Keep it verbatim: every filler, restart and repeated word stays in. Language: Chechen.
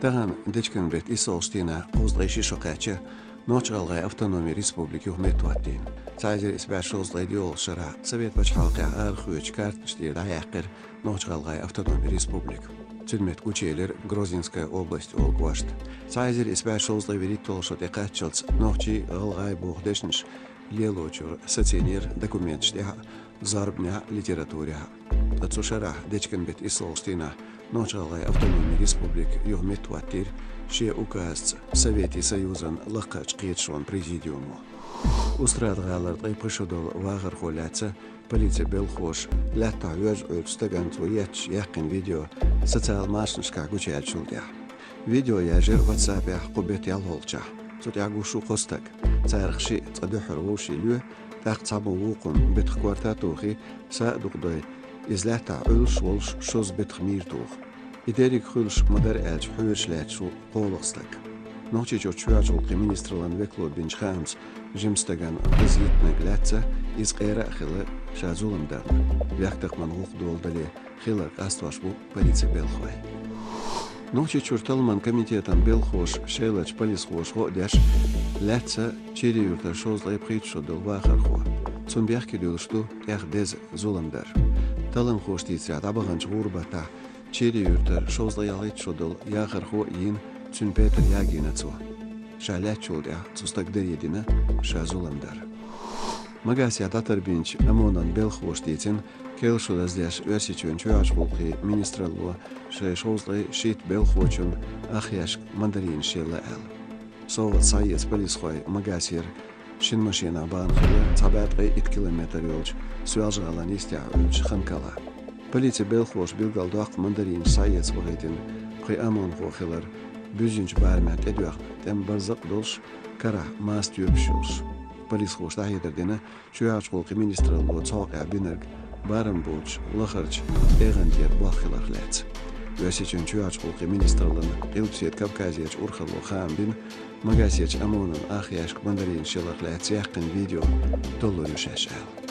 Тахан дечкен бетт иссалгӀачу дийнахь кхузткъе ши шо кхаьчна Нохч-ГӀалгӀайн автономи республика юха меттахӀоттийна. Цхьа эзар исс бӀе шовзткъе диъолгӀачу шарахь Совет пачхьалкхехь арахоьцучу карташ тӀера дӀаяьккхира Нохч-ГӀалгӀайн автономи республика. Цуьнан метта гучуелира Грозненская область олу кӀошт. Цхьа эзар исс бӀе шовзткъе вуьрхӀитталгӀа шо тӀекхаччалц нохчий, гӀалгӀай боху дешнаш лелочуьра сацийнера документаш тӀехь а, зорбанехь а, литературехь а. Ткъа цу шарахь дечкен бетт иссалгӀачу дийнахь Нохч-ГӀалгӀайн автономи республика юха меттахӀоттийра шен указца Советийн Союзан лакхарчу кхеташонан президиумо. Устрада-ГӀалара ткъе пхи шо долу вахархо лаьцна полицин белхахоша лаьттахь воьжна Ӏуьллучу стагана цо етташ яьккхина видео социал машанашкахь гучуяьллачул тӀаьхьа. Видео яьржира WhatsApp-ехь кху бетта ялхолгӀачохь. Цу тӀехь гуш ву кхо стаг. Царах шиъ цкъа дуьххьара вовшийн лоь, тӀаккха цхьаммо вукхунна бетах корта а тухий, са а дукха дой, иза лаьттахь Ӏуьллуш а волуш шозза бетах мийра туху. И дерриг хуьлуш ма-дарра аьлча, хьоьжуш лаьтташ ву кхоалгӀа стаг. Нохчийчуьра чоьхьарчу гӀуллакхийн министраллин векало бинчу хаамца, жимачу стагана кхузза йиттинарг лаьцна, иза къера а хилла, ша зулам дарна. Вехк-такхаман гӀуллакх долу дале, хилларг къастош бу полицин белхахой. Нохчийчуьра талламан комитетан белхахоша шелачу полисхоша гӀо а деш, лаьцна Чири-Юьртара шовзткъе пхийтта шо долу вахархо. Цунна бехке дуьллуш ду тӀех деза зулам дар. Талламхоша дийцарехь, дӀабаханчу гӀуран баттахь Чири-Юьртара шовзткъе ялхийтта шо долу яхархо а йийна, цуьнан петар ягийна цо. Ша лаьцначул тӀаьхьа цу стага даре дина ша зулам дар. Магасехь дӀатарбинчу ОМОНан белхахоша дийцина, керла шо даздеш Оьрсийчоьнан чоьхьарчу гӀуллакхийн министралло шайн шовзткъе шийтта белхахочунна ах яьшка мандаринаш елла аьлла. СовгӀат схьаэца полисхой Магасера шина машенахь бахана хилла цхьа бӀе ткъе итт километр йолчу Соьлжа-ГӀалин йистехь Ӏуьллучу Ханкалахь. Полицин белхахоша билгалдоккху мандаринаш схьаэца вахийтина пхи ОМОНхо хилар, буьззинчу барамехь тӀедоьхна, тӀеман барзакъ а долуш, карахь маса тоьпаш йолуш. Полисхоша дӀахьедар дина, чоьхьарчу гӀуллакхийн министралло цу хьокъехь бинарг барам боцуш лахарчу тӀегӀан тӀера болх хиларх лаьцна. Оьрсийчоьнан чоьхьарчу гӀуллакхийн министраллин Къилбаседа Кавказерчу урхалло хаам бина, Магасерчу ОМОНан ах яьшка мандаринаш яларх лаьцна яьккхина видео толлур ю шаьш аьлла.